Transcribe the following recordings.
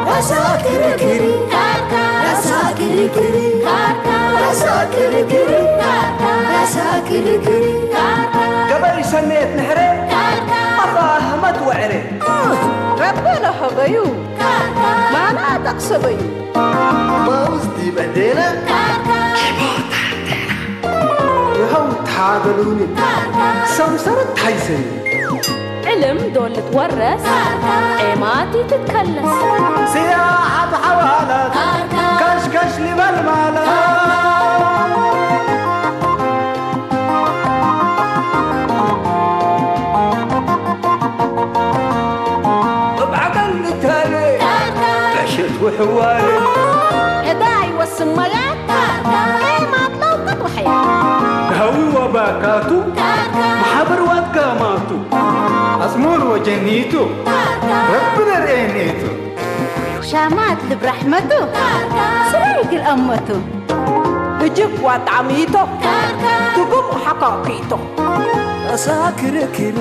ራሳ ክርክር፣ ራሳ ክርክር፣ ራሳ ክርክር፣ ራሳ ክርክር። ገበይ ሰሜት ንሕረ፣ ኣፋ ህመት ወዕረ። ረበነ ሀበዩ፣ ማና ጠቕሰበዩ። ማውዝ ዲበ ዴነ፣ ይኸው ተሓገሉኒ፣ ሰምሰረት ሓይሰኒ። ዕልም ዶ ልትወረስ፣ ዔማት ይትትከለስ። ስያ ሓብ ሓዋላት፣ ካሽካሽ ሊበል ማለት። እብ ዓቀል ንታለ፣ ዕሸት ውሕዋለ። ዕዳ ይወስን መያት፣ ዔማት ለውቀት ወሕያ። ሃዊ ወባካቱ፣ ማሕበር ዋት ጋማቱ። ኣጽሙር ወጀኒቱ፣ ረቢ ለርኤኔቱ። ሻማት ልብራሕመቱ፣ ስራይ ግልኣመቱ። ህጅብ ዋጣዕሚቶ፣ ትጉም ሓካኪቶ። ራሳ ክርክር፣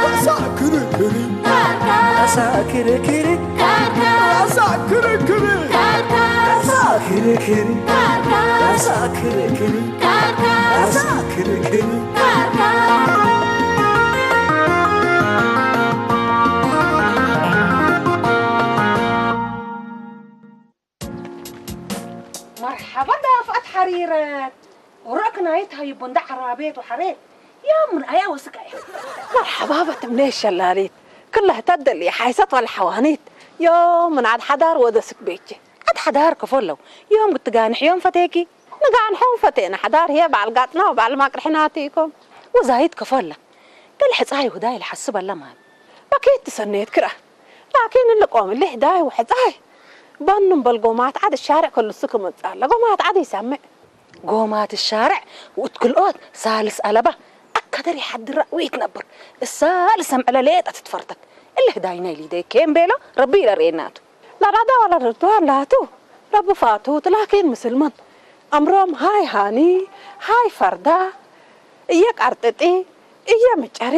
ራሳ ክርክር፣ ራሳ ክርክር፣ ራሳ ክርክር፣ ራሳ ክርክር፣ ራሳ ክርክር፣ ራሳ ክርክር። መርሓባ ዳፍኣት ሓሪረት። ወረእክ ናይት ሃይቦ እንዳ ዓራቤት ወሓሬት። ያም ምን ኣያ ወስካ እያ። መርሓባ በትም ነይ ሸላሊት። ክለህ ተደሊ ሓይሰት ወላ ሓዋኒት። ዮም ምን ዓድ ሓዳር ወደ ስክ ቤቼ። ዓድ ሓዳር ከፈለው። ዮም ግትጋንሕ ዮም ፈቴኪ። ንጋንሖም ፈቴና ሓዳር ህየ በዓል ጋጥና ወበዓል ማቅርሕናት ኢኮም። ወዛይት ከፈላ። ገለ ሕጻይ ውዳይ ልሓስብ ኣለማን። በኬት ትሰነየት ክራ። ላኪን ልቆም ልሕዳይ ወሕጻይ። ባንም በል ጎማት ዓድ ሻርዕ ከልሱ ክመጽእ ኣለ። ጎማት ዓድ ይሰምዕ። ጎማት ሻርዕ ውእት ክልኦት ሳልስ ኣለባ። ኣካደር ይሓድራ ውይት ነብር። እሳ ልሰምዕለ ሌጣ ትትፈርተክ። እልህ ዳይናይ ሊደይ ኬም ቤሎ ረቢ ኢለ ርኤናቱ። ላዳዳ ዋላ ርድዋን ላቱ ረቢ ፋቱ ትላኪን ምስልማን። ኣምሮም ሃይ ሃኒ፣ ሃይ ፈርዳ፣ እየ ቃርጥጢ፣ እየ ምጨሪ፣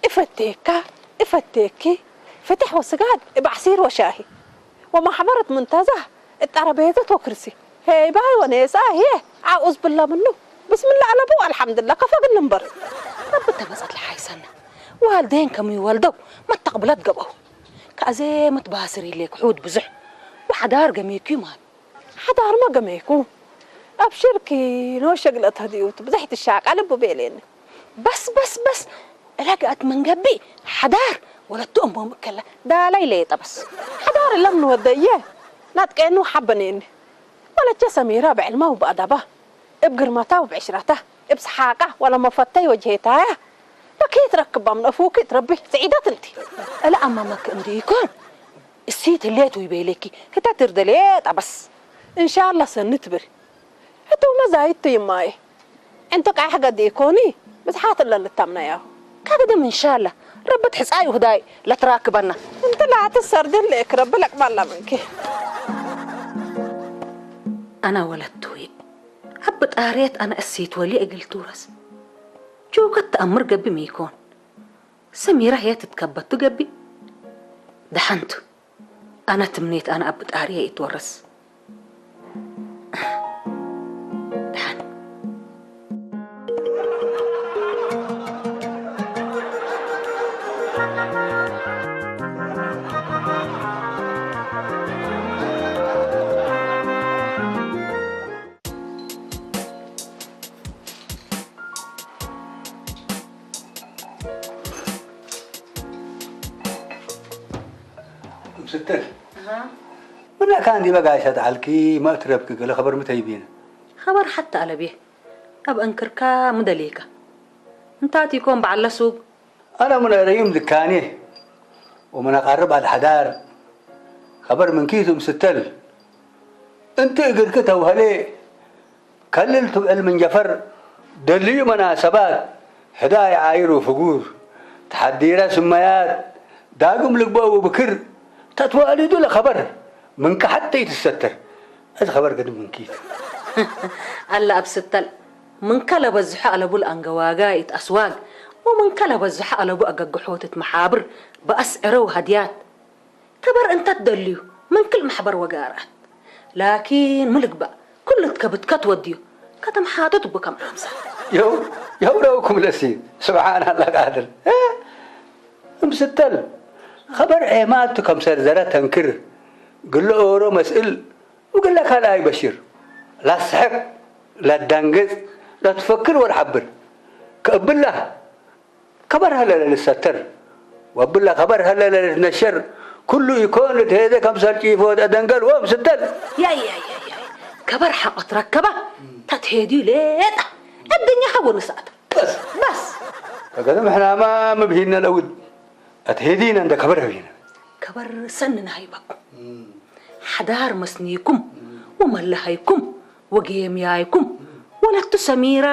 እፈቴካ፣ እፈቴኪ፣ ፍትሕ ወስጋድ፣ እባዕሲር ወሻሂ። ወማሕበረት ምንተዛ እጠረቤዘት ወክርሲ ሄይባይ ወኔሳ ህየ ዓኡዝ ብላ ምኑ ብስምላ ኣለቡ ኣልሓምድላ ከፈግን እምበር። ረቢ ተመጸት ለሓይሰና ዋልዴን ከም ይወልደው መተቕብለት ገበው ካዜ መትባስር ኢሌ ክሑድ ብዙሕ ወሓዳር ገሜኩ ይማል። ሓዳርማ ገሜኩ ኣብ ሽርኪ ኖ ሸግለት ህድዩት ብዙሕ ትሻቃ ልቡ ቤሌኒ። በስ በስ በስ እለግኣት መንገቢ ሓዳር ወለቱ እምቦም እከለ ዳላይ ለየጠበስ ሓዳር እለም ንወደየ ናጥቀየኒ ወሓበነየኒ። ወለቸ ሰሚራ ብዕልማ ወብኣዳባ እብ ግርማታ ወብዕሽራታ እብ ሰሓቃ ወለመፈተይ ወጅሄታያ በኪ ትረክባ ምን እፉኪ ትረቢ ስዒደት እንቲ። እለ ኣማመክ እንዲ ኢኮን እሲ ትሌት ውይበይሌኪ ክተትር ደሌ ጠበስ። እንሻላ ሰኒ ትብል እቱ መዛይት ይማየ። እንተ ቃሕ ገዲ ኮኒ ብዝሓት እለ ልታምናያሁ። ከግድም እንሻላ ረብት ሕጻይ ውህዳይ ለትራክበና። እንተ ላቲ ሰርድን ለእክ ረቢ ለቅባላ ምንኪ። ኣና ወለቱ ዊ ኣብ ጣርየት ኣና እሲት ወሊ እግል ቱረስ ጆከት ተኣምር ገቢ ሚኮን ሰሚራ ህየ ትትከበቱ ገቢ ደሓንቱ። ኣነ ትምኔት ኣነ ኣብ ብጣርየ ይትወረስ። ደሓን። ምስትል ኣሃ። ምነካ እንዲ በጋይ ሰድዓልኪ መእትረብኪ ገለ ኸበር ምተይቢነ። ኸበር ሓታ ኣለብየ ኣብ እንክርካ ምደልየካ። እንታት ይኮን በዓለ ሱብ? ኣነ ምነ ረዩም ድካኔ ወምነ ቃርብ ኣልሓዳር ኸበር ምንኪቱ ምስትል። እንቲ እግርኪ ተውሀሌ ከልል ትውዕል ምን ጀፈር ደልዩ መናሰባት ህዳይ ዓይሩ ፍጉር ተሓዲረ ስመያት ዳግም ልግበኡ ብክር ተትወሊዱ ለኸበር ምንከ ሓተ ይትሰትር። እዚ ኸበር ግድም ምንኪት። ኣላ ኣብ ስተል ምንከ ለበዝሖ ኣለቡ ለኣንገዋጋይት ኣስዋግ ወምንከ ለበዝሖ ኣለቡ ኣገግሖትት መሓብር በኣስዕረው ሃድያት ከበር እንተ ትደልዩ ምን ክል ማሕበር ወጋራት ላኪን ምልግባእ ኩሉ ትከብትከት ወድዩ ከተምሓጥጥ እቡ ከም ዓምሳ። يو يو لو كم لسي سبحان الله قادر. امستل خبر عماد كم سرزرة تنكر قل له أورو مسئل وقل لك هلا يبشر. لا تسحق، لا تدنقز، لا تفكر ولا عبر. كقبل له خبر هلا للستر وقبل له خبر هلا للنشر. كله يكون هذا كم سر كيفو أدنقل وامستل. ያይ ያይ ያይ ያይ ከበር ሓቆ ትረከባ ተትሄድዩ ሌጣ እድኛ ሓወ ንስኣታ بس በስ فقد احنا ما مبهينا الأود. أتهدينا عند خبر هبينا. ከበር ሰንና ሃይባኩም ሓዳር መስኒኩም ወመለሃይኩም ወጌምያይኩም ወለቱ ሰሚራ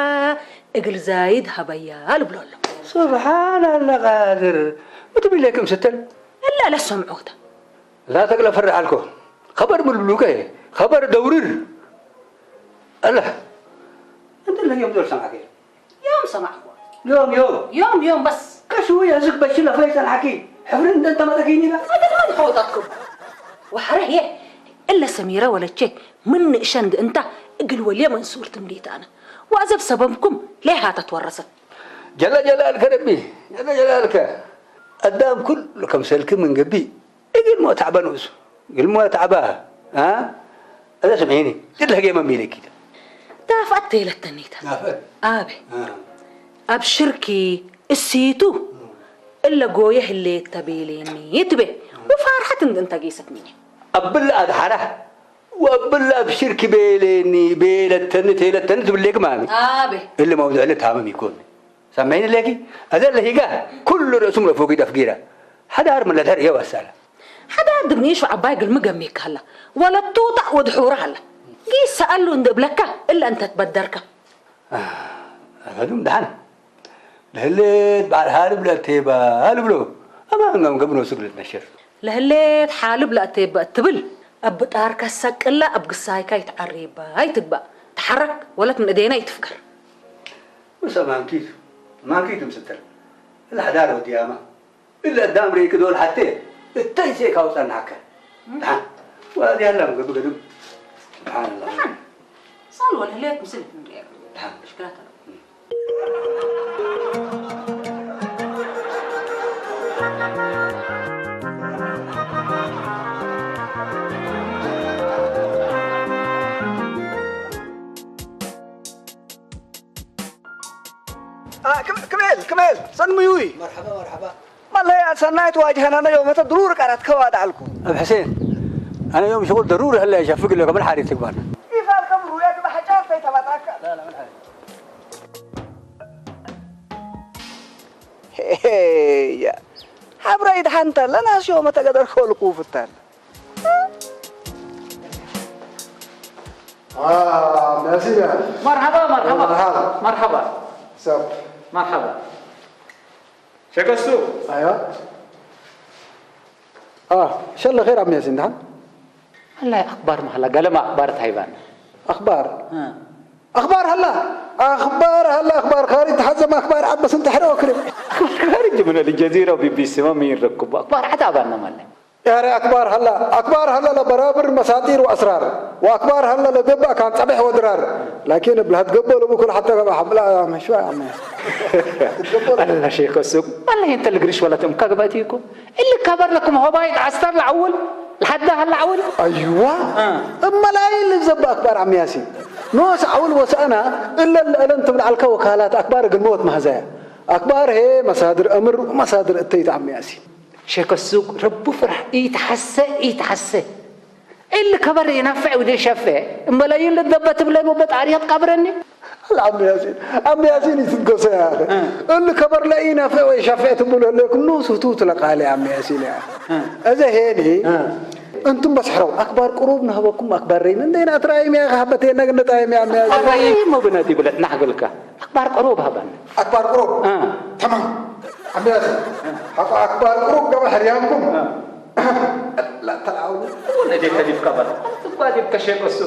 እግል ዛይድ ሃበያ ልብሎ ኣሎ። سبحان الله قادر. متبي لكم ستل. እላ ለሰምዖታ لا تقل فرع لكم. خبر من البلوكة. خبر دورير. الله. أنت اللي يوم دور سمعك. ዮም ሰማዕኩዋ يوم يوم. ዮም ዮም በስ كشو يا زك بشلا فيصل حكي. حفرين أنت ما تكيني لا. መገድማ ዝኸወጣትኩም ዋሕረ ህየ እለ ሰሚረ ወለቼ ምን ንእሸንድ እንታ እግል ወልየ መንሱር ትምዴት ኣነ ወኣዘብ ሰበብኩም ሌሃታ ትወረሰት جل جلالك ربي. جل جلالك. قدام كل كم سلك من قبي. እግል ሞ ተዕበ ንኡስ እግል ሞ ተዕበ እ እዛ ስምዒኒ ድለ ጌመ ሚለ ኪደ ዳፍኣት ተየለተኒታ ናፍአት ኣበ ኣብ ሽርኪ እሲቱ እለ ጎየ ህሌት ተቤሌኒ ትቤ ወፋርሐት እንድ እንተ ጌሰትኒ أبل أدحرة وأبل أبشرك بيليني بيلتني تيلتني تبليك مامي ኣበ اللي موضوع اللي تامم يكون سامعين ليكي هذا اللي هيقا كل رأسهم لفوق يدفقيرا حدا هار من الهر يا وسالة ሓዳር ድምኒሹ ዓባይ ግልሚ ገሚካ ሃላ ወለቱ ጣዕ ወድሑራ ሃላ ጊስ ሰኣሉ እንድእብለካ እለ እንተ ትበደርካ أكدوم دحن لهليت بعد هالب لا تيبا هالب له أما أنهم قبلوا سقل تنشر ለህሌት ሓልብ ለእቴበ እትብል እብ ጣር ከሰቅላ እብ ግሳይካ ይትዓሪባ ኣይትግባእ ተሓረክ ወለት ምን እዴና ይትፍከር بس أمان كيت أمان كيت مستر الحدار والديامة إلا قدام ريك دول حتى التيسي كاوس أنا حكا ها وهذه هلا مقدم قدم سبحان الله ሳል ወልህሌት ምስል ክንሪኦ ها ሽክላታ ክብል ክብል ሰንምዩይ مرحبا مرحبا መለያ ሰናይት ዋጅሃናና ዮመተ ድሩር ቀረት ከዋዳዕልኩ أبو حسين أنا يوم شغل ضروري هلا يشفق لك من حاري تقبل ይፋል ከምሩ የግባ ሓጫር ተይተባጣካ ያ ሓብረ ይድሓንተለ ናስ ዮመተ ገደር ከልኩ ፍተል مرحبا مرحبا مرحبا مرحبا سب مرحبا شكسو ايوه اه شل خير عم ياسين دحن هلا اخبار ما هلا قال ما اخبار تايبان اخبار اخبار هلا اخبار هلا اخبار خارج تحزم اخبار عبس انت حرق وكرم خارج من الجزيره وبي بي سي ما مين ركب اخبار حتى ابان مالك يا ري أكبار هلا أكبار هلا لبرابر مساطير وأسرار وأكبار هلا لدبا كان صبح ودرار لكن بلا تقبل أبو كل حتى قبل حبلا مشوا يا عمي الله شيخ السوق والله انت القرش ولا تم كاكباتيكو اللي كبر لكم هو بايد عستر العول لحد هلا عول أيوة أما لا اللي زب أكبار عم ياسين نوس عول وسأنا إلا اللي ألنت بالعلكة وكالات أكبار قلموت مهزايا أكبار هي مصادر أمر ومصادر التيت عم ياسين ሸከ ሱቅ ረቡ ፍራሕ ኢትሓሰ ኢትሓሰ እል ከበር ይናፍዕ ውደ ሸፈ እመለዩ ልደበ ትብለይ ወበጣሪ ያትቃብረኒ عم ياسين عم ياسين يتنقص يا اخي اللي كبر لا ينافع ويشافع تقول لكم نو سوتو تلقالي عم ياسين يا اخي اذا هيني انتم بس حرو اكبر قروب نهبكم اكبر رين عندنا ترايم يا اخي حبتين نقنطايم يا عم ياسين ኣራይ መብነቲ ብለት ናሕገልካ ኣክባር ቀሮብ ሃባኒ اكبر قروب آه. تمام عم ياسين حق اكبر قروب قبل حريانكم لا تلعبوا ዴከ ዲብካ በል። ኣንተ እኳ ዲብከ ሸቀሱ።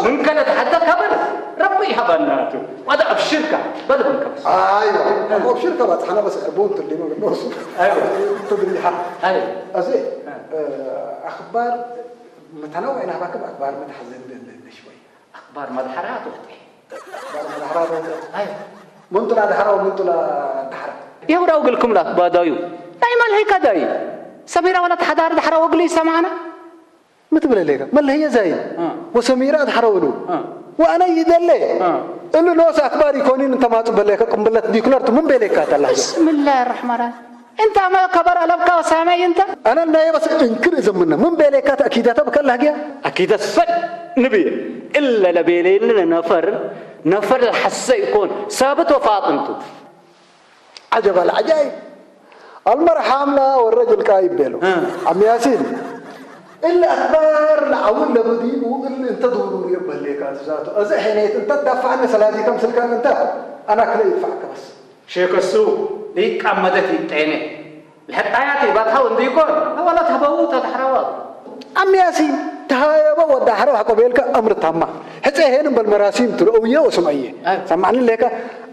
ምን ከነ ተሓታ ከበር። ረቢ ይሃባና ኣቱ። ዋዳ ኣብሽርካ። በል ምን ከበስ። ኣይዋ፣ ኣብሽርካ ባጽሓና በስ ዕርቡን ትሊሞ ግኖሱ። ኣይዋ። ትግሪሓ። ኣይ። እዚ፣ እ። እ፣ ኣኽባር መተናውዒ ናባክም ኣኽባር መታሕዘን ደለሽ ወይ? ኣኽባር መድሓራ ትውሕጢ። ኣኽባር መድሓራ ትውሕጢ። ኣይ። መንጡላ ድሓራ ወመንጡላ ድሓራ። የውራው ግልኩም ላ ባዳዩ። ናይ መልሀይ ካዳይ። ሰሚራ ወላ ተሓዳር ድሓራ ወግሊ ይሰማዕና። ምትብለሌካ መለህየ ዛይ እ። ወሰሚራ ኣድሓረውሉ እ። ወኣነ ይደለ እ። እሉ ኖስ ኣክባር ይኮኒን እንተማጹ በለካ ቅምብለት ዲክለርቱ ምን ቤሌካ ተላህ ብስምላህ ራሕማን ራሒም። እንታ ማ ከበር ኣለብካ ወሳመይ እንተ ኣነ ናይ በስ እንክር ዘምነ ምን ቤሌካ ተእኪደተ በከላህ ጊያ ኣኪደ ሰድ ንብየ እለ ለቤሌን ነፈር ነፈር ሐሰ ይኮን ሳብት ወፋጥንቱ عجب العجائب. المرحى أملا والرجل كايب بيلو. ها. عم ياسين. إلا أخبار لعول لبديبو إلا انت دورو يبهليك أنت ذاته. أزا حينيت انت تدافع عن سلاتي كم سلكان انت. أنا كلا يدفعك بس. ሸከሱ ሊቃመደት ይጠየነ። ልሕጣያት ይባትሃው እንዲኮን። ወላ ተህበው ተድሕረዋ። ዓሚ ያሲን፣ ተሃየበ ወዳ ሓረው ሓቆ ቤልካ ኣምር ታማ። ሕፀ ሄን በል መራሲም ትልኦ ውየ ወስምዐየ። ኣይ። ሰማዕኒ ሌካ፣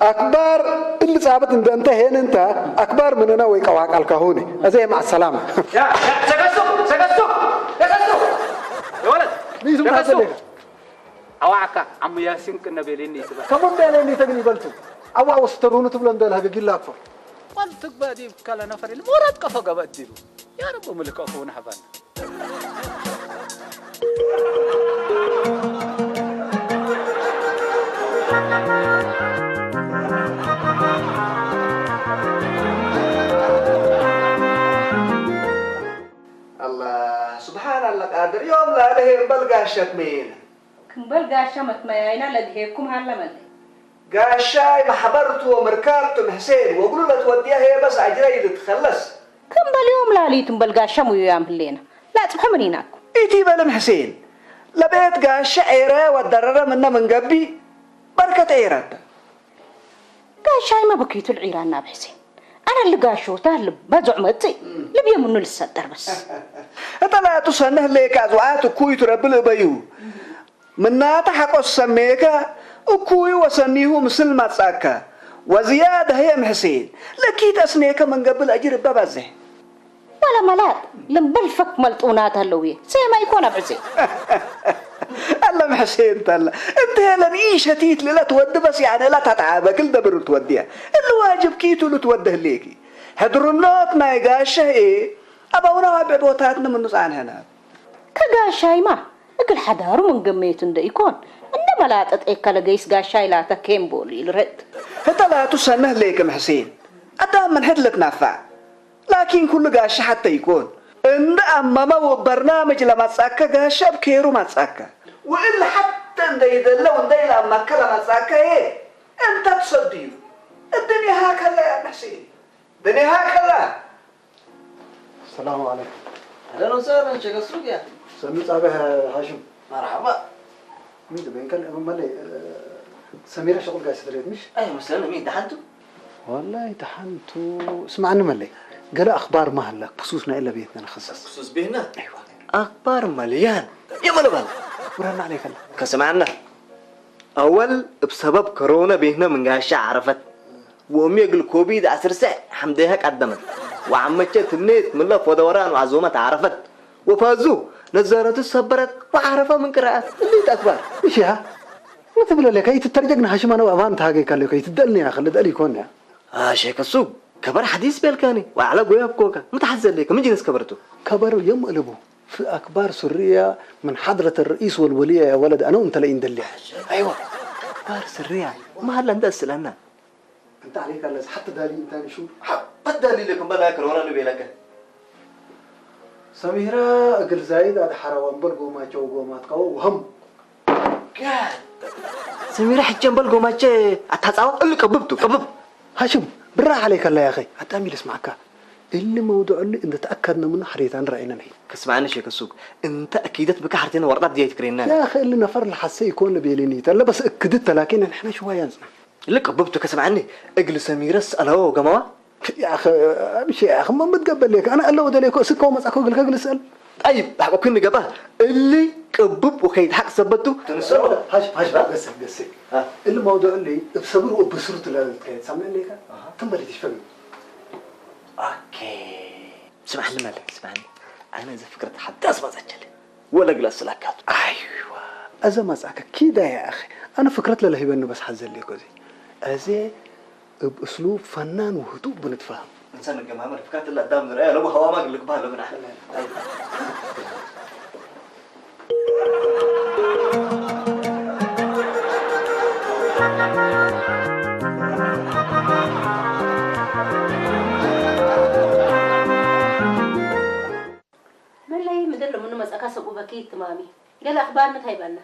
ኣክባር እሊ ጻብጥ እንደ እንተ ሄን እንተ ኣክባር ምንና ወይ ቀዋቃልካ ሆነ። እዘ ማዕ ሰላማ። ያ፣ ያ፣ ሰገሱ፣ ሰገሱ፣ ሰገሱ። የወለት፣ ሚዙም ሰገሱ። ታዘለ። ኣዋዕካ፣ ዓሙ ያሲን ቅነ ቤሌኒ ይትበል። ከሙን ቤሌኒ ተግኒ በልቱ። ኣዋ ወስተሩኑ ትብሎ እንደ ለህገ ጊላ ኣክፎ። ቋል ትግባ ዲብ ካለ ነፈር ኢሉ፣ ሞራት ቀፎ ገበ እዲሉ። ያ ረቢ ምልክ ቀፎ ንሐባና። الله سبحان الله قادر يوم لا لهم بلقى الشتمين. ክምበል ጋሻ መትመያይና ለድሄኩም ሃለመለይ። ጋሻይ ማሕበርቱ ወምርካብቱ ምሕሴን ወግሉ ለትወድያ ሄበስ ኣጅረይ ልትኸለስ። ክምበል ዮም ላሊቱ እምበል ጋሻ ሙዩያም ህሌና ላጽብሐ ምን ኢናኩም። ኢቲ በልም ሕሴን ለቤት ጋሻ ዔረ ወደረረ ምነ ምን ገቢ በርከት ዔረ ኣደ። ጋሻይ መበኪቱ ልዒራና ኣብ ሕሴን ኣነ ልጋሾታ ልባዞዕ መጽእ ልብየ ምኑ ልሰጠር በስ። እጠላቱ ሰነህ ሌካ ዝውዓት እኩይ ትረብል እበዩ። ምናተ ሓቆስ ሰሜከ እኩይ ወሰኒሁ ምስል ማጻካ ወዝያድ ህየም ሕሴን ለኪት ኣስኔከ መንገብል ኣጅር እበ ባዝሕ። ወለ መላጥ ልምብል ፈክ መልጡናት ኣለውየ ሴማ ይኮን ኣብ ሕሴን። ኣለም ሕሴን ተለ እንተ ሄለን ኢሸቲት ልለት ወዲ በስ ያነ ላ ታትዓበክል ደብር ትወድያ እሊ ዋጅብ ኪቱ ልትወደህ ሌኪ ሕድርኖት ናይ ጋሸህ ኤ ኣባውና ዋብዕ ቦታት ንምኑጻን ሄናት። ከጋሻይማ እግል ሐዳሩ ምን ገመየቱ እንደ ኢኮን እንደ መላጠጥ ኤከለ ገይስ ጋሻይ ላተ ኬምቦል ኢልረጥ። ህተ ላቱ ሰነህ ሌክም ሕሴን ኣዳም ምን ሕድ ልትናፋዕ ላኪን ኩሉ ጋሻ ሐተ ኢኮን እንደ ኣመመ ወበርናምጅ ለመጻከ ጋሻ ብኬሩ መጻከ ወእል ሐተ እንደ ይደለው እንደ ኢለኣመከ ለመጻከ የ እንተ ትሰድዩ እድንያ ሃከላ ያ ሕሴን ድንያ ሃከላ ሰላም ዓለይኩም። ኣህለን ወሰህለን ሸገ ሱቅ ያ። ሰሚ ጻበ ሃሽም። መርሓባ። ምን ድበን ከን መለይ ሰሚራ ሸቁል ጋር ስድሬት ምሽ? ኣይ መሰለን ምን ደሓንቱ? ወላይ ደሓንቱ። እስማዕኒ መለይ ገለ ኣኽባር ማህላ ክሱስ ናይ ለቤትና ንኸሰስ። ክሱስ ቤህና? ኣይዋ። ኣኽባር መለያን የመለባል። ብራና ዓለይከላ። ከስማዕና ኣወል እብ ሰበብ ከሮነ ቤህነ ምን ጋሻ ዓረፈት። ወእሚ እግል ኮቪድ ዓሰርተ ትሽዐ ሐምደይሃ ቀደመት ወዐመቸ ትምኔት ምለ ፎደወራን ወዐዞመት ዓረፈት ወፋዙ ነዛረቱ ሰበረት ወዓረፈ ምን ቅራኣት እሊ ተግባር። እሺ ያ ምትብለ ለካ ይትተርጀግና ሃሽማነ ወአባን ተሃገይ ካለካ ይትደልኒ ያኸ ልደል ይኮን ያ። ኣሸ ከሱ ከበር ሐዲስ ቤልካኒ ወዓለ ጎያብ ኮካ ምትሐዘለይ ከምንጅነስ ከበርቱ። ከበር የም እልቡ في أكبار سرية من حضرة الرئيس والولي يا ولد أنا وأنت لئن دلي. أيوة. أكبار سرية ما هلا أنت أسألنا. أنت عليك الله حتى دالي أنت نشوف. حتى دالي لكم بلا كورونا نبي لك. سميرة أقل زايد هذا حرام بل قوما جو قوما تقو وهم. ጋድ! ሰሚራ ሕጂ እምበል ጎማቸ ኣታጻወቅ እሊ ቀብብቱ ቀብብ። ሃሽም ብራህ ዓለይከ ኣላ ያኸይ ኣጣሚ ልስማዕካ እሊ መውድዑ እሊ እንተ ተኣከድነ ምኑ ሓሬታን ረኣይነ ነይ። ከስማዕኒ ሸከ ሱቅ እንተ ኣኪደት ብካ ሓርቴነ ወረዳት ድያ ይትክሬና። ያኸ እሊ ነፈር ለሓሰ ይኮን ቤሌኒ ተለ በስ እክድት ተላኪነ ንሕና ሽዋያ ንጽና። እሊ ቀብብቱ ከስማዕኒ እግሊ ሰሚረስ ኣለዎ ገማዋ። ያኸ ምሽ ያኸ መምት ገበሌከ ኣነ ኣለዎ ደሌኮ እስከው መጻኮ ግልከ ግልሰል። طيب، حقكم نقبه اللي قبب وخيد حق سبته. تنسوا؟ هاش، هاش، بس، بس. ها. اللي موضوع اللي بصبر وبصرة اللي كانت سامع لك. أها. تم بدي تفهم. ኦኬ። ስማዕኒ መለ፣ ስማዕኒ። ኣነ እዚ ፍቅረት ሓዳስ መጸቸለ። ወለ ግላስ ስላካቱ። ኣይዋ፣ እዛ መጻእካ ኪዳ ያ ኣኺ። ኣነ ፍቅረት ለለ ሂበኒ በስ ሓዘለይ እኮ እዚ። እዚ እብ እስሉብ ፈናን ውህቱብ ብንትፋሃም። እንሰን ንገማመር ፍቅረት ለለ ኣዳም ንርአያ ለቡ ሃዋማ ግልክ ባህል ብና። መለይ ምድር ለምኑ መጸካ ሰብኡ በኪ ትማሚ። ገለ ኣኽባር ምታይ በና?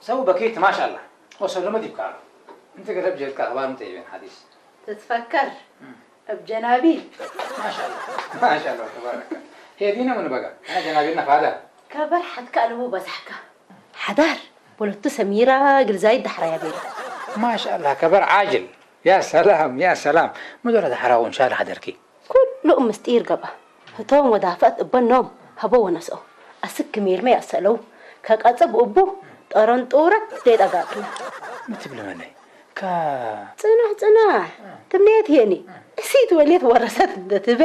ሰው በኪት ማሻላ። ወሰሉ መዲብ ካሉ። እንት ገለብ ጀልካ ኣኽባር ምታይ በን ሓዲስ። ትትፈከር። እም። እብ ጀናቢ። ማሻላ። ማሻላ ተባረከ። ሄዲነ ምን በጋ። ኣነ ጀናቢና ፋዳ። ከበር ሓትካ ኣለቡ በዛሕካ። ሓዳር። ወለቱ ሰሚራ ግልዛይ ዳሕራ ያቤላ። ማሻላ ከበር ዓጅል። ያ ሰላም፣ ያ ሰላም። ምዶረ ዳሕራው እንሻላ ሓደርኪ። ኩሉ ምስጢር ገባ። ህቶም ወዳፈት እበኖም ሀቦ ወነስኦ። ኣስክ ሜርመ ያሰለው። ከቀጽብ እቡ ጠረንጡረት ዴጠጋቅላ። ምትብለ መለይ። ካ ጽናሕ፣ ጽናሕ። ትምኔት የኒ። እሲት ወሌት ወረሰት እንደትበ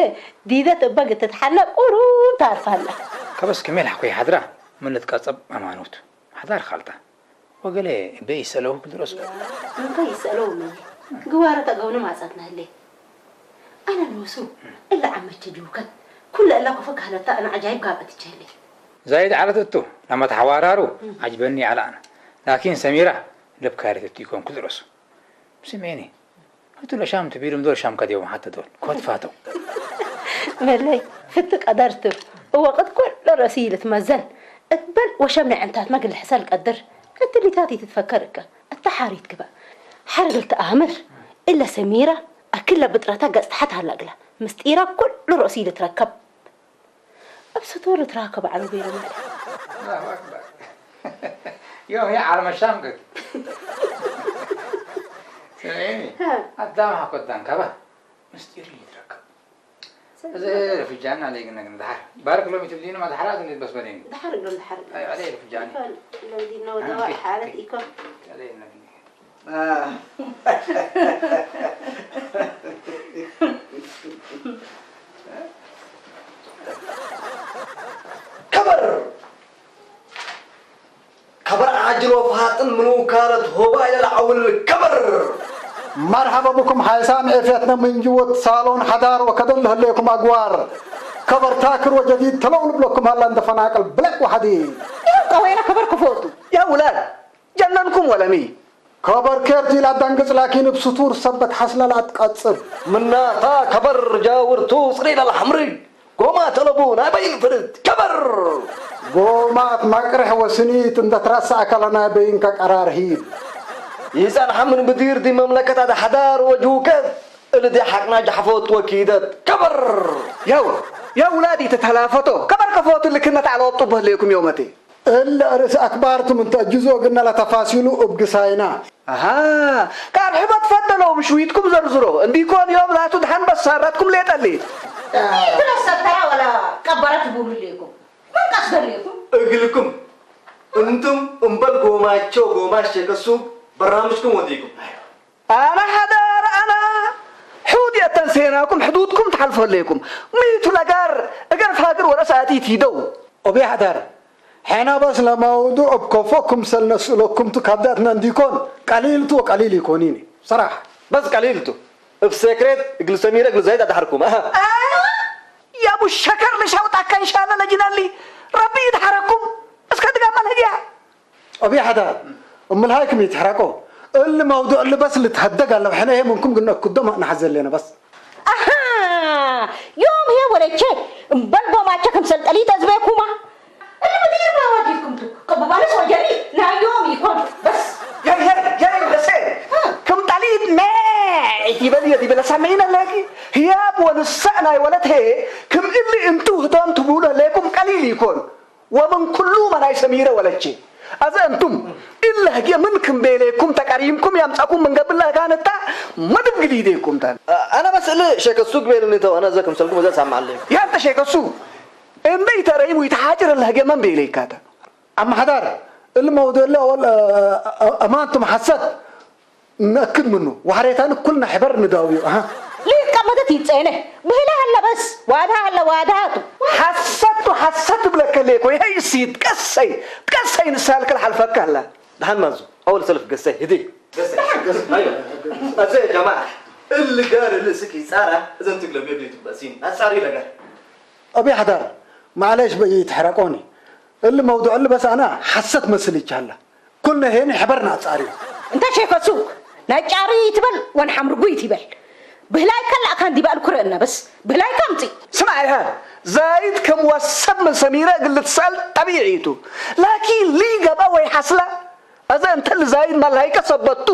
ዲደት እበ ግትትሓለ ቁሩብ ታርፋላ። ከበስ ክሜል ሓኮይ ሓድራ ምን ልትቀጸብ ኣማኖት። ሓዳር ካልታ። ወገለ እበ ይሰለው ክድረሱ። እንተ ይሰለው ምን ግዋረ ተገውነ ማጻት ነህሌ። ኣነ ንወሱ እለ ዓመቸ ጅውከት ኩለ እለ ኮፈ ካህለታ ኣነ ዓጃይብ ጋር ኣትቸህሌ። ዛይድ ዓለት እቱ ናመት ሓዋራሩ ዓጅበኒ ዓላእነ። ላኪን ሰሚራ ልብ ካሪት እቱ ይኮን ክድረሱ። ስሜኒ፣ ህቱ ለሻም ትቢሉ ምዶር ሻም ከዲዮም ሓተ ዶል። ኮት ፋተው። መለይ፣ ፍቲ ቀደር ትብ። እወቅት ኩሎ ረእሲ ልትመዘን። እትበል ወሸም ናይ ዕንታት መግል ሕሰል ቀድር። እትሊታት ይትትፈከር እከ። እታ ሓሪት ግበእ። ሓርግ ልትኣምር። እለ ሰሚራ፣ ኣክለ ብጥረታ ገጽ ተሓት ሃላ እግላ። ምስጢራ ኩሉ ረእሲ ልትረከብ። እብ ስቱር እትራከብ ዓሉ ቤለ ማለት። الله أكبر. يوم هي على مشام قد. سمعيني. ها. الدام حكو الدان كبا. مستيري يتركب. سمعيني. إذا رفجان عليك إنك ندحر. بارك لهم يتبدين ما دحرات اللي بس بدين. دحر لهم، دحر لهم. أيوة، عليه رفجان. يكون لو دينا ودواء حالة يكون. عليه إنك. ከበር! ከበር ዓጅል ወፋጥን ምን ውካለት ሆባ ኢለ ለዓውል ከበር! مرحبا بكم حيسام عفيتنا من جوة صالون حدار وكدن لهليكم أقوار. كبر تاكر وجديد تلون بلكم هلا اندفناك البلك وحديد. يا قوينا كبر كفوتو. يا ولاد، ጀነንኩም ወለሚ። ከበር ኬርት ኢላ ደንግጽ ላኪን እብ ስቱር ሰበት ሐስለላ ትቀጽብ። ምናታ ከበር ጃውርቱ ጽሪዳ ለሐምሪ ጎማ ተለቡ ናይ በይን ፍርድ ከበር። ጎማት መቅርሕ ወስኒት እንደ ትረሳ ኣካላ ናይ በይን ከቀራር ሂድ። ይጸንሐ ምን ብዲር ዲ መምለከት ኣደ ሐዳር ወጅውከት እልዲ ሐቅና ጃሕፎት ወኪደት ከበር። ያው ያው ውላድ ይተተላፈቶ ከበር ከፎቱ ልክነት ኣለወጡ በህሌኩም ዮመቴ። እለ ርእስ ኣክባርቱም እንተ እጅዞ ግና ለተፋሲሉ እብ ግሳይና። ኣሃ፣ ካብ ሕበት ፈደሎ ምሽዊትኩም ዘርዝሮ። እንዲኮን ዮም ላቱ ድሓን በሳራትኩም ሌጠሌት። ኢትረሰተራ ወላ ቀበረት ትቡሉ ሌኩም። መን ቀስደሌኩም? እግልኩም። እንቱም እምበል ጎማቸው ጎማሽ የቀሱ በራምጅኩም ወዲኩም። ኣነ ሓዳር ኣነ ሑድ የተንሴናኩም ሕዱድኩም ትሓልፎ ኣለይኩም። ሚቱ ለጋር እገር ፋግር ወረሳቲ ቲደው። ኦቤ ሓዳር፣ ሐና በስ ለማውዱ እብ ከፎ ክምሰል ነስእለኩም ቱ ካብዳትና እንዲኮን ቀሊል ቱ ወቀሊል ይኮኒኒ። ሰራሕ። በስ ቀሊል ቱ። እብ ሴክሬት እግል ሰሚረ እግል ዘይድ ኣድሓርኩም። ኣሃ። ኣያ፣ ያቡ ሸከር ልሻውጣካ እንሻለ ለጅነሊ ረቢ ይድሓረኩም። እስከ ድጋማ ለህግያ። ኦቤ ሓዳር፣ እምልሃይኩም ይትሕረቆ። እሊ መውዱዕ እሊ በስ ልትሀደግ ኣለብ። ሕነ ይሄ ምንኩም ግን ነኩዶ ማእና ሐዘ ሌነ በስ። ኣሃ፣ ዮም ህየ ወለቼ፣ እምበል ጎማቸ ክምሰል ጠሊት ኣዝቤኩማ። እሊ ምድር ማ ዋጅብኩም ቱ፣ ቅቡባንስ ወጀኒ፣ ናዮም ይኮን፣ በስ። የይ፣ የይ፣ የይ፣ ሕሴን፣ እ። ክም ጠሊት ሜ፣ ይበል፣ ይበል፣ ሰሚዕነ ለኪ፣ ህያብ ወንሳእ ናይ ወለት ሄ፣ ክም እሊ እንቱ ህቶም ትቡሉ ህሌኩም ቀሊል ይኮን። ወምን ኩሉ መናይ ሰሚረ ወለቼ። ኣዘ እንቱም እለ ህግየ ምን ክም ቤሌኩም ተቀሪምኩም ያምጻኩም ምን ገብእ ለህጋን እታ መድብ ግዲዴኩም ተን። ኣነ በስ እለ ሼከሱ ግቤልኒ ተው፣ ኣነ ዘ ክምሰልኩም እዘ ሳምዓለይ። ያንተ ሼከሱ እምበይ ተረይሙ ይተሓጭር ለህገ መን ቤለይካታ? ኣማሓዳር፣ እልመውደለ ወል፣ እ፣ እ፣ እማንቱም ሓሰት ነእክድ ምኑ፣ ዋሕሬታን እኩል ነሕበር ንዳውዮ። ኣሃ። ሊቀ መተት ይጸነ። ብህላ ሃላ በስ፣ ዋዳ ሃላ ዋዳቱ። ሓሰቱ ሓሰት ብለከ ሌኮ፣ ይሄ ይሲት፣ ቀሰይ፣ ቀሰይ ንሳልከ ልሓልፈካ ኣላ። ደሓን ማዙ፣ ኣወል ሰልፍ ገሰይ፣ ህዲ። ገሰይ፣ ገሰይ፣ ኣይዋ። ኣዘ ጀማዓ፣ እልጋር ልእስክ ይጻራ፣ እዘን ትግለም የብሊቱ በሲን፣ ኣጻሪ ለጋር። ኣቢ ሓዳር፣ ማዕለሽ በይ ትሕረቆኒ። እል መውዱዕ እል በስ ኣና ሓሰት መስል ይቻላ። ኩልነ ሄን ሕበርና ጻሪ። እንተ ሼፈ ሱቅ ናይ ጫሪ ይትበል ወን ሓምርጉ ይትበል። ብህላይ ከላእ ካን ዲባል ኩረና በስ ብህላይ ከምጺ። ስማዕ ኢሃ፣ ዛይድ ከም ወሰብ ምን ሰሚረ እግል ልትሳል ጠቢዒ ቱ። ላኪን ሊገባ ወይ ሓስላ ኣዘ እንተ ልዛይድ ማልሃይቀ ሰበቱ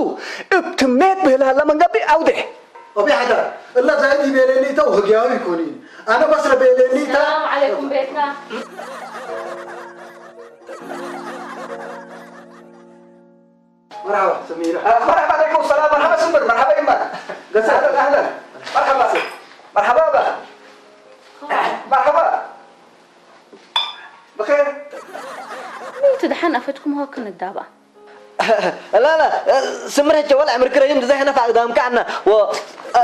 እብ ትምኔት ብህልሃላ መንገዲ ኣውዴሕ። ኦቢ ሓዳር፣ እላ ዛይድ ይቤሌኒታ ወህግያዊ ይኮኒ። ኣነ በስረ ቤሌኒታ። ሰላም ዓለይኩም ቤትና። መርሓባ ሰሚራ። መርሓባ ዓለይኩም ሰላም፣ መርሓባ ስምር፣ መርሓባ ይማ። ገዛ ኣህለን፣ ኣህለን። መርሓባ፣ መርሓባ ባ። መርሓባ። ብኸይር። ሚእቲ ደሓን ኣፈትኩም ሆ ክንዳባእ። لا لا، ስምር ሕጂ ወላ ዕምርኪ ረሂም ዝዘይ ሕነፍ ኣቕዳምካ ኣና ወ-፣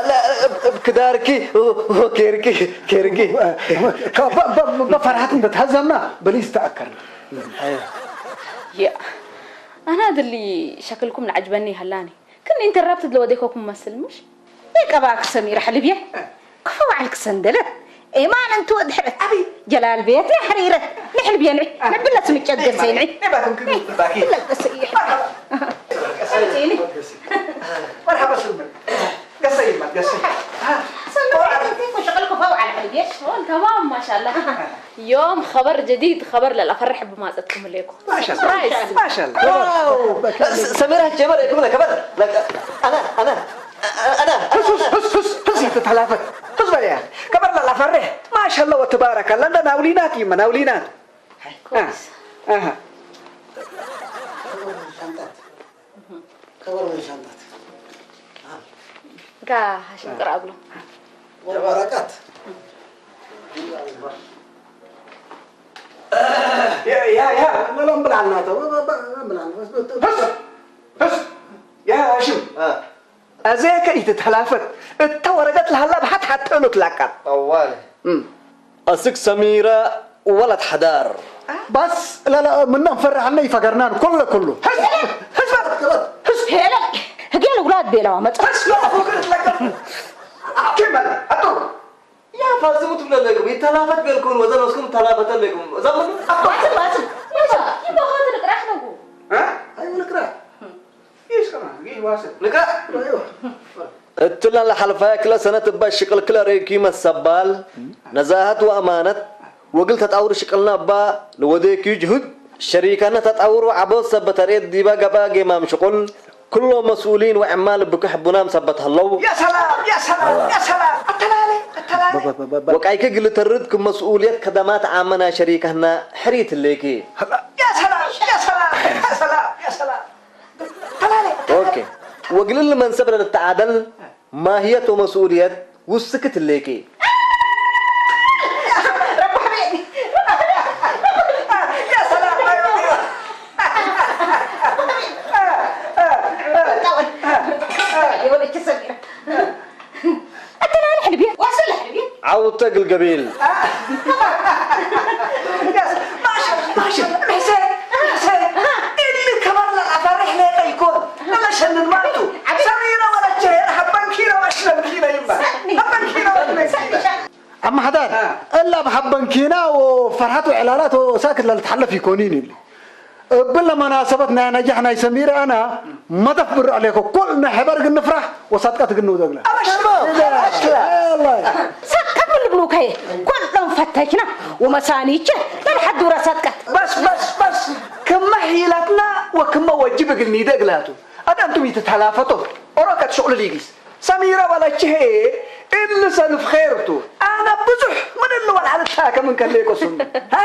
لا፣ لا፣ ክዳርኪ ወ-፣ ኬርኪ ኬርኪ። ከ-፣ በ-፣ በ-፣ በፈርሃት እንተትሃዘምና በሊስ ተኣከርና። ያ፣ ኣና ድሊ ሸክልኩም ንዓጅበኒ ይሃላኒ። ግን ኢንተራፕት ድለ ወዴኮኩም መስል ምሽ? ይቀባክ ሰሚራ ሕልብየ። ክፉ ባዕልክ ሰንደለ። ኤማን እንቱ ወድሕረት። ኣቢ። ጀላል ቤት ንሕሪረ። ንሕልብየ ንዒ። ኣቢ። ንብለ ስምጨት ገሰይ ንዒ። ኤባኩም ክግቡ ባኪ። ብለ ገሰይ ይሕ። መርሓባ። ገሰይ። መርሓባ ስምር። ገሰይ ይማ፣ ገሰይ። ሰሚራ፣ ሸቅል ክፉ ባዕል ሕልብየ። ኦል ተማም ማሻላ። يوم خبر جديد، خبر للأفرح بما زدكم ليكم. ما شاء الله. سربرايز. ما شاء الله. واو. س-، سميرة جمال يكون خبر. لك، أنا، أنا، أنا. هس، هس، هس، هس، هس، يتتلافت. هس بقى يا. خبر للأفرح. ما شاء الله وتبارك الله. لندن أولينات يما، أولينات. كويس. آه. أها. ከበሮ ሻንጣት። እንካ ሃሽም ቅርኣ ብሎ። ወረቀት። ያ፣ ያ፣ ያ፣ መሎም ብላልና፣ ተው፣ በ-፣ በ-፣ በ-፣ ብላልና። ህስ! ህስ! ያ ሃሽም። አ። ኣዘ ከይትተላፈት፣ እታ ወረቀት ለሃላ ብሓት ሓተሉ ትላቃት። ጠዋለ። እም። ኣስክ ሰሚራ ወለት ሓዳር። ባስ ላላ ምናም ፈራሕና ይፈገርናን ኩለ ኩሉ። ህስ! ህስ! ህስ! ሄለ! ህጌል ውላድ ቤላዋ መጽ- ህስ! ላ ፎክር ትለቀም። አኬመል አቶ ያ ፋዝሙ ትብለለኩም ይተላፈት ቤልኩም ወዘን ወስኩም ተላፈተለኩም። እዛ ምን? ባጽ፣ ባጽ። ይዛ፣ ይቦኸት ንቅራሕ ነው። እ? አይ ንቅራሕ። ይስከማ፣ ይዋሰ። ንቅራሕ። አይዋ። እትላ ለሓልፋ ክለ ሰነት እባ ሽቅል ክለ ረይኪ መሰባል ነዛሃት ወአማነት ወግል ተጣውር ሽቅልና እባ ለወደኪ ጅሁድ ሸሪካና ተጣውር ወዓቦ ሰበ ተርኤት ዲባ ገባ ጌማም ሽቁል ኩሎ መስኡሊን ወዕማል ብክሕ ቡናም ሰበት ሀለው። يا سلام، يا سلام، يا سلام. التلالي، التلالي. ወቃይከ ግል ተርድ ክም መስኡልየት ከደማት ዓመና ሸሪካና ሕሪት ሌኪ። يا سلام، يا سلام، يا سلام، يا سلام. التلالي، التلالي. ኦኬ። ወግልል መንሰብ ለልተዓደል ማህየት ወመስኡልየት ውስክት ሌኪ። ዓውተ ግልገቢል። ኣማሓዳር፣ አ። እላ ብሓበንኪና ወፈርሃት ወዕላላት ወሳክት ለልትሓለፍ ይኮኒን ይብሊ። እብለ መናሰበት ናይ ነጃሕ ናይ ሰሚር ኣና መደፍ ብርዕ ሌኮ ኩል ናይ ሕበር ግን ንፍራሕ ወሳጥቀት ግን ንውደግለ። ኣበሽሮ፣ ኣበሽሮ። ወላሂ። ሳቀት ምን ልብሉ ከየ ኩሎም ፈተሽና ወመሳኒቸ ለልሓዱረ ሳጥቀት። በስ፣ በስ፣ በስ። ክመ ሒላትና ወክመ ወጅብ እግል ኒደግላቱ። ኣዳንቱም ይትተላፈቶ። ኦሮከት ሸቅሉ ሊጊስ። ሰሚራ ወለችሄ እሊ ሰልፍ ኼርቱ። ኣነ ብዙሕ ምን እሊ ወልዓል እታከም እንከለይ ኮስም። ሃ?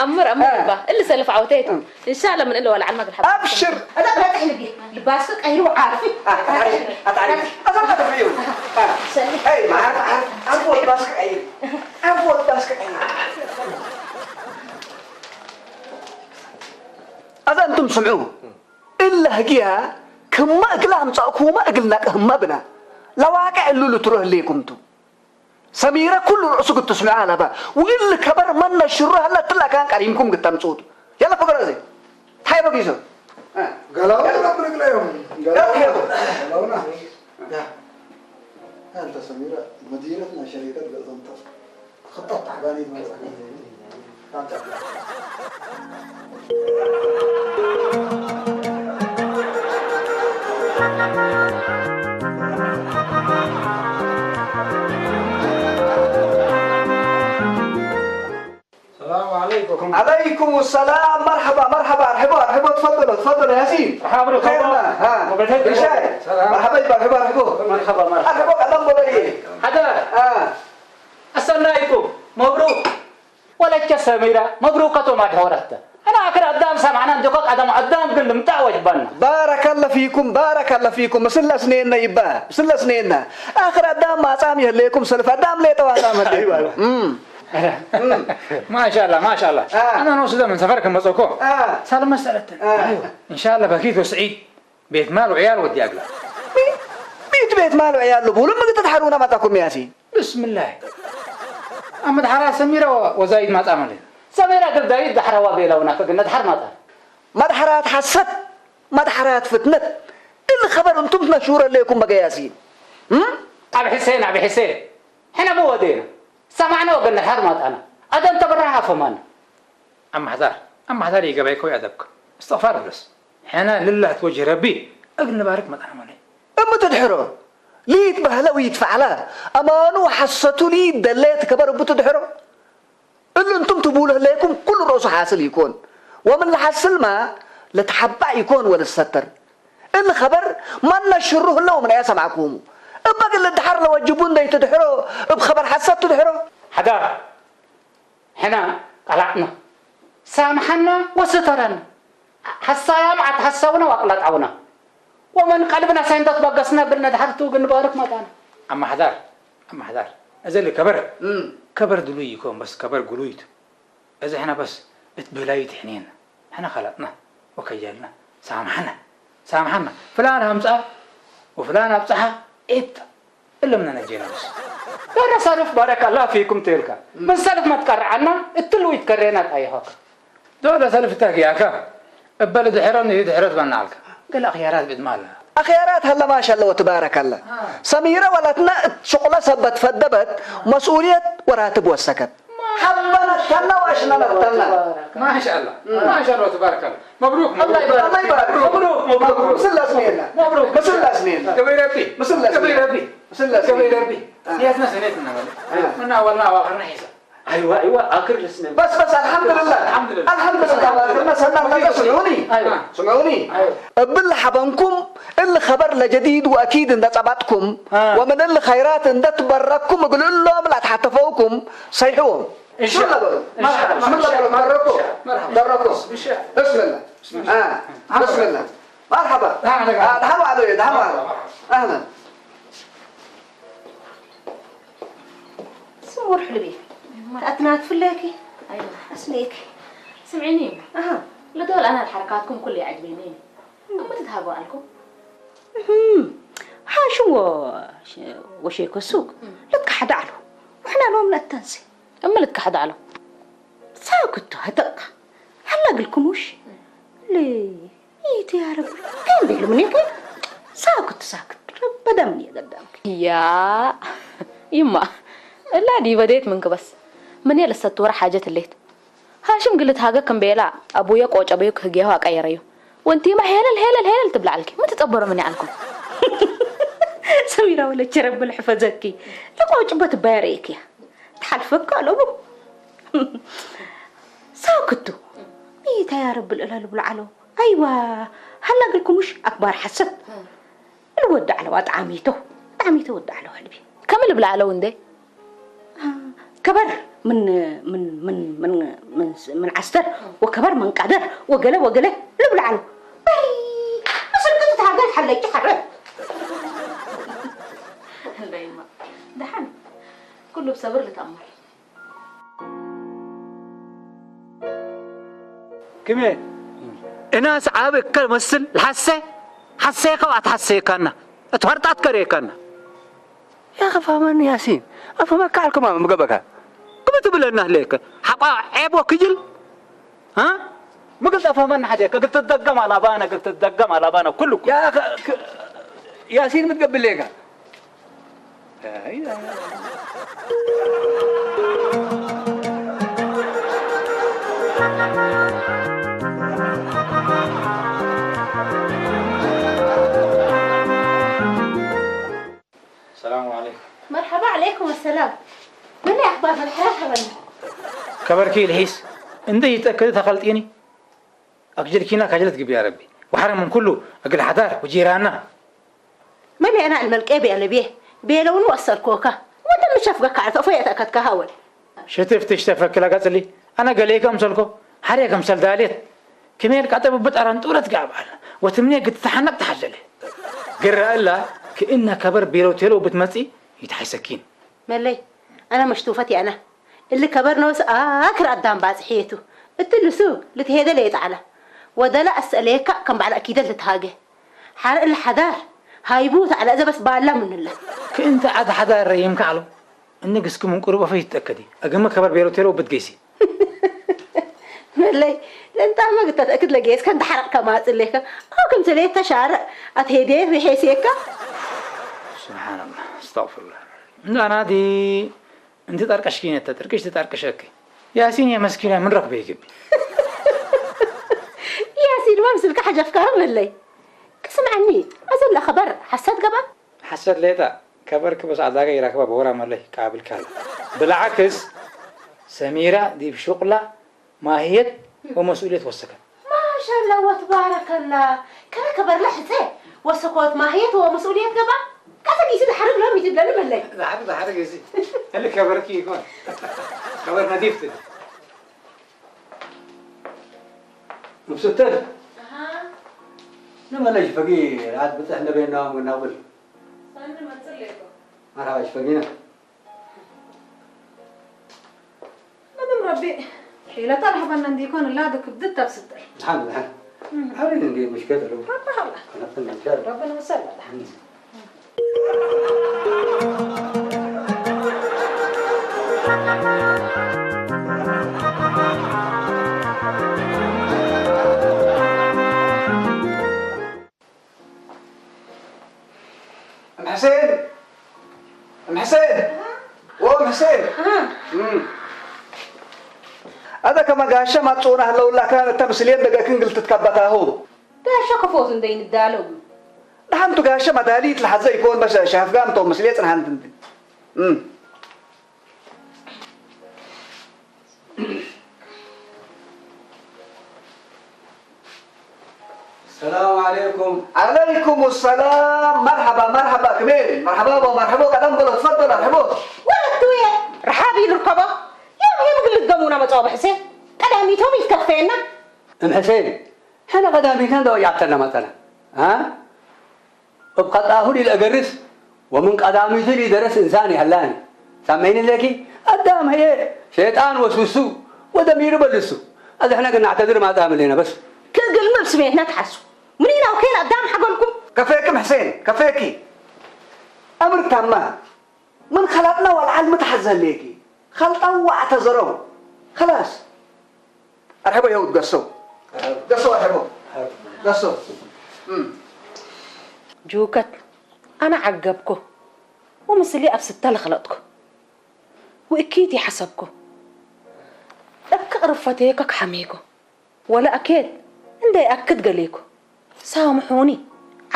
ኣምር፣ ኣምር እ። እባ። እሊ ሰልፍ ዓወተይቱ። እ። እንሻላ ምን እሊ ወልዓል ማግል ሓብ። ኣብሽር። ኣታ ብረትሕ ልቢ። ልባስ ቀይሩ ዓርፊ። ኣታ ዓርፊ። ኣታ ዓርፊ። ኣታ ዓርፊ። ሰልፍ። ኣይ፣ ማዓር፣ ማዓር። ኣቦ ልባስ ቀይር። ኣቦ ልባስ ቀይር። أذا أنتم سمعوا. إلا هجيا كما أقلام تأكوما أقلنا كهما بنا. لواقع اللولو تروح ليكم تو. سميرة كل رأسك تسمع على با. وإلا كبر من نشره هلا تلا كان كريمكم قد تمسود. يلا فقرة زي. هاي بقيسو. آه. قالوا يلا. ربنا قلهم. قالوا. قالوا. قالونا. يا. أنت سميرة مديرتنا شركة قلتهم تصل. خطة تعبانين ما يسمعون. السلام عليكم. عليكم السلام، مرحبا، مرحبا، ارحبوا، ارحبوا، تفضلوا، تفضلوا يا سيدي. مرحبا بكم. خيرنا، ها. وبالهدى. بالشاي. سلام. مرحبا، ارحبوا، ارحبوا. مرحبا، مرحبا. ارحبوا، قدم بلدي. حدا. ها. السلام عليكم. مبروك. ولك سميرة، مبروك توما دورت. أنا أكره أدام سامعنا عندك أدام، أدام قل متعوج بنا. بارك الله فيكم، بارك الله فيكم. مسلا سنين يبا، مسلا سنين. آخر أدام ما سامي هليكم سلف أدام ليه توا سامي هليكم. أيوة، أيوة. مم. ማሻላ ማሻላ። ኣነ ንወስዶ ምን ሰፈር ከም መጸኮ ሳልመሰለትን። እንሻላ በኪት ወስዒ ቤት ማል ውዕያል ወዲ ኣግላ። ቤት ቤት ማል ውዕያል ልቡሉ ምግጥ ተድሓሩና መጻኩም ያሲ። ብስምላህ። ኣመድሓራ ሰሚራ ወዛይድ ማጻ ማለት ሰሜራ ግልዳይት ዳሕራዋ ቤላውና ከግነ ድሓር ማጻ። መድሓራት ሓሰት፣ መድሓራት ፍትነት። እል ኸበር እንቱም ትነሹረ ለይኩም መገያሲ። ኣብ ሕሴን ኣብ ሕሴን ሕነ ብወዴና ሰማዕና ወገን ሓር ማጣና ኣደም ተበራሃ ፈማና። ኣማሕዛር ኣማሕዛር ይገባይ ከው ያደብክ እስትቕፋር ብለስ ሕነ ልላህ ትወጅህ ረቢ እግል ንባርክ መጣና ማለት እም ትድሕሮ ሊት ባህለ ዊት ፈዕላ ኣማኑ ሓሰቱ ሊት ደለየት ከበር እቡ ትድሕሮ እሉ እንቱም ትቡሉ ህለይኩም ኩሉ ርእሱ ሓስል ይኮን ወምን ልሓስልማ ልትሓባእ ይኮን ወልሰተር እል ኸበር ማና ሽሩ ህለው ምን ኣያ ሰማዕኩሙ እበ ግል ድሓር ለወጅቡ እንደይ ትድሕሮ እብ ኸበር ሓሰት ትድሕሮ ሓዳር ሕና ቀላዕና ሳምሓና ወስተረና ሓሳያም ዓት ሓሳውና ዋቅላጣውና ወመን ቀልብና ሳይንታት ባጋስና ብልና ድሓር ትውግ ንባርክ መጣና ኣማሕዳር ኣማሕዳር እዘሊ ከበር ከበር ድሉይ ይኮን በስ ከበር ጉሉይቱ እዚ ሕና በስ እት ብህላዩ ትሕኔና ሕና ኸላጥና ወከያልና ሳምሓና ሳምሓና ፍላን ሃምፃ ወፍላን ኣብፅሓ ኤታ እለምና ነጀና በስ ዳራ ሳርፍ ባረክ ኣላ ፊኩም ተልካ ምን ሰልፍ መትቀርዓና እትልው ይትከረና ጣይሖካ ዶለ ሰልፍ ታኪ ኣካ እበል ድሕረን እዩ ድሕረት በናልካ ገለ ኣኽያራት ብድማ ኣላ ኣኽያራት ሃላ ማሻ ኣላ ወትባረክ ኣላ ሰሚረ ወላትና እት ሽቁለ ሰበት ፈደበት መስኡልየት ወራትብ ወሰከት ሓበና ተና ወእሽና ነተና ማሻ ኣላ ማሻ ኣላ ወትባረክ ኣላ መብሩክ መብሩክ መብሩክ መብሩክ ስላስ ነና መብሩክ ስላስ ነና ገበይ ረቢ ስላስ ገበይ ረቢ ስላስ ገበይ ረቢ ስያትና ሰኔትና ማለት ምና ወልና ኣዋኸርና ሒሳ ኣይዋ ኣይዋ ኣክር ልስነ በስ በስ ኣልሓምዱልላህ ኣልሓምዱልላህ ኣልሓምዱልላህ ባርክና ሰና እንዳጋ ስምዑኒ ኣይዋ ስምዑኒ ኣይዋ እብል ሓበንኩም እል ኸበር ለጀዲድ ወአኪድ እንደ ጸባጥኩም ወምን እል ኸይራት እንደ ትበረኩም እግል እሎም ላትሓተፈውኩም ሰይሕዎም إن شاء الله. إن شاء الله. مرحبا. مرحبا. مرحبا. مرحبا. مرحبا. بسم الله. بسم الله. آه. بسم الله. مرحبا. دحم عليك. آه، دحم عليك. دحم عليك. مرحبا. أهلا. ስሙር ሕልቢ ተኣትና ትፍለኪ ኣይዋ ኣስኒኪ ስምዒኒ እማ ኣሃ ልዶል ኣና ልሓርካትኩም ኩሉ ይዕድሜኒ እሞ ትትሃጎ ኣልኩም እህም ሓሽዎ ወሸይ ከሱክ ልትካ ሓደ ኣሉ ወሕና ሎም ነእተንሲ እሞ ልትካ ሓደ ኣሉ ሳክቶ ህተቕካ ሓላ ግልኩም ውሽ ል إيتي يا رب كان بيلو منيك ساكت ساكت بدمني قدامك يا يما لا دي بديت منك بس من يلا ستورة حاجة الليت هاشم قلت هاقا كم بيلا أبويا قوش أبويا كهجيها قيريو وانتي ما هيلل هيلل هيلل تبلع لك ما تتقبروا مني عنكم سميرة ولا تشرب بالحفظك تقوش بتباريك يا تحلفك على أبو ሳክቱ ኢታ ያረብል እለል ብሎ ዓለው ኣይዋ ሃላ ግልኩሙሽ ኣክባር ሓሰብ እልወዲ ዓለዋ ጣዕሚቶ ጣዕሚቶ ወዲ ዓለው ሕልቢ ከም ልብል ዓለው እንደ ከበር ምን ምን ምን ምን ምን ምን ዓስተር ወከበር ምን ቃደር ወገለ ወገለ ልብል ዓለው በይ ምስልክት ታገል ሓለጭ ሓረ እንደይማ ደሓን ኩሉ ብሰብር ልተኣመር ክሜ እናስ ዓብ እከ መስል ሓሰ ሓሰ ካብ ኣትሓሰየካና እትፈርጣት ከርእየካና። يا أخي فهمني ياسين، أفهمك على كمان مقبك. كم تبلنا ليك؟ حقا عيب وكجل؟ ها؟ ما قلت أفهمنا حاجة، قلت تدقم على أبانا، قلت تدقم على أبانا كلكم. يا أخي، ك-، ياسين متقبل ليك. أيوة. السلام عليكم. مرحبا، عليكم السلام. من يا أخبار الحياة حبنا؟ كبركي الحيس. عندي يتأكد تخلطيني. أكجل كينا كجلت قبي يا ربي. وحرم من كله. أقل حدار وجيرانا. من أنا الملك أبي أنا بيه. بيه لو نوصل كوكا. وأنت مش أفقك على طفية أكد كهول. شتفت اشتفك لا قتلي. أنا قال لي كم سلكو. حريك كم سل داليت. كمير كاتب بتأرن طورت قابل. وتمني قد تحنك تحجلي. قرأ الله كأنها كبر بيرو تيلو بتمسي يتحسكين. መለይ፣ ኣነ መሽቱፈት እየ ኣነ። እሊ ከበር ነውስ ኣክር ኣዳም ባጽሕየቱ። እትልሱ ልትሄደ ለየጣዕላ። ወደላ ኣሰእለየካ ከም ባዕላ ኣኪደል ልትሃገ። ሓረ እሊ ሓዳር ሃይቡ ታዕላ ዘበስ ባላ ምንለ። ክእንተ ዓድ ሓዳር ረይም ካዕሎ። እንግስኩም እንቁርቦ ፈይትጠከዲ። ኣገመ ከበር ቤሮ ቴሮ ብትገይሲ። መለይ፣ ለንጣመ ግተት እክድ ለጌስ ከን ተሓረቕ ከማጽሌከ። ኣው ከም ሰለየት ተሻረ ኣትሄዴ ሪሄሴካ። سبحان الله، استغفر الله. እንዳ ናዲ እንቲ ጠርቀሽ ኪነተ ጥርቅሽ ትጠርቅሸኪ። ያሲን የመስኪና ምን ረኽበ ይግቢ። ያሲን፣ መምስልካ ሓጀፍካ መለይ። ክስምዓኒ፣ ኣዘላ ኸበር ሓሰት ገባ? ሓሰት ሌጣ፣ ከበርኪ በስ ዓዳጋ ይረክባ በወራ መለይ ቃብልካ። ብልዓክስ ሰሚራ ዲብ ሹቕላ ማህየት ወመስኡልየት ወሰከት። ማሻላ ወትባረከላ። ከረ ከበርላ ሕፀ ወሰኮት ማህየት ወመስኡልየት ገባ። ካተ ጊዜ ዝሓርግ ሎም ይትብለኒ መለይ። ዝሓርግ፣ ዝሓርግ እዚ። እሊ ከበርኪ ይኮን። ከበር ነዲፍት። مبسوطة؟ أها. لما نجي فقير، عاد بتحنا بيننا ونقول. صلي ما تصلي. مرحبا، ايش فقينا؟ مدام ربي. حيلة ترحب أن نديكون لا دك بدت تبسط. الحمد لله. مم. حاولين ندير مشكلة لو. ربنا الله. كنا في المشكلة. ربنا وسلم. مم. أم حسين! أم حسين! وأم حسين! أها. مم. هذا كما قاشة ما تسونا هلا ولا كان التمثيلية دقا كنقل تتكبتها هو. قاشة كفوت ندين الدالو. نحن تقاشة ما داليت لحظة يكون بس شاف قام تو مسليت نحن تنتي. مم. السلام عليكم. عليكم السلام. مرحبا، مرحبا كميل. مرحبا بابا، مرحبا. قدم بلو، تفضل، مرحبا. ወለቱ እየ ረሓብ ኢሉ ርከቦ። ዮም ሄም ግልት ገሙና መጽኦ ብሕሴ ቀዳሚቶም ይትከፈየና። እም ሕሴን፣ ሕነ ቀዳሚትና እንደ ወያዕተና መጠና። አ? እብ ቀጣሁ ሊልአገርስ ወምን ቀዳሚቱ ሊደረስ እንሳን ይሀላኒ። ሳምዒኒ ለኪ? አዳም ህዬ ሸይጣን ወስውሱ ወደሚሩ በልሱ። አዝሕነ ግን ናዕተዝር ማጻም እሌነ በስ። ክእግልሚ እብ ስሜትና ተሓሱ። ምኒና ወኬን አዳም ሓገልኩም? ከፌክም ሕሴን፣ ከፌኪ። አምር ታማ። ምን ኸላጥና ወልዓል ምትሓዘ ሌኪ። ኸልጠው ወአዕተዘረው። ኸላስ። أرحبوا يا ود قصو. قصو أرحبوا. قصو. مم. ጁከት፣ ኣነ ዓገብኮ ወምስሊ ኣብ ስተ ለኽለጥኮ ወእኪት ይሓሰብኮ እክ ቅርብ ፈተየኮ ክሓሜኮ ወለ ኣኬት እንደ ይኣክድ ገሌኮ ሳምሑኒ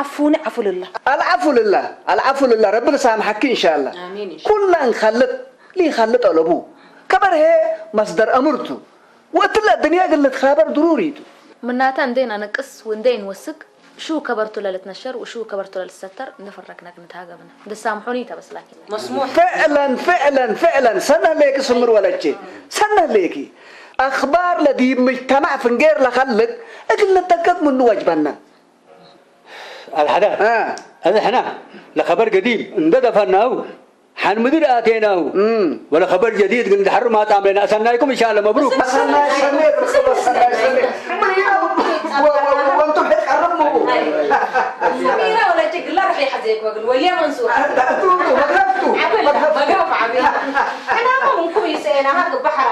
ዓፉኒ ዓፉ ልላ። العفو لله، العفو لله، ረቢ ልሳምሓኪ ኢንሻላህ። ኣሚን ኢንሻላህ። ኩላ እንኻልጥ ሊኻልጥ ኣለቡ። ከበር ሄ መስደር አምርቱ። ወእትለ ድንያ ግን ልትኻበር ድሩሪ ቱ። ምናተ እንዴ ናነቅስ ወእንዴ እንወስክ፣ እሹ ከበርቱ ለልትነሸር ወእሹ ከበርቱ ለልትሰተር እንደ ፈረግና ግን ንትሃገብና። እንደ ሳምሑኒ ተበስላኪ። መስሙሕ። فعلا، فعلا، فعلا። ሰነህ ሌክ ስምር ወለቼ። ሰነህ ሌኪ። አኽባር ለዲብ ምጅተማዕ ፍንጌር ለኸልቅ እግል ልጠንቀቅ ምኑ ወጅበና። አልሐዳ። አ። አዝሕና ለኸበር ገዲም እንደ ደፈናው ሐን ምድር አቴናው እም። ወለኸበር ጀዲድ ግን ደሐሩ ማጣም ለና። አሰናይኩም ኢንሻአላህ መብሩክ። አሰናይ ሰኔ ብርክ አሰናይ ሰኔ። ወንቱም ሕቀርሙ። ሰሚራ ወላ ችግላ ርሒ ሓዘ ይኮግን ወልያ መንሱር መግረፍቱ መግረፍ ዓብያ ሕናሙ እንኩም ይሰኤና ሃግ ባሕራ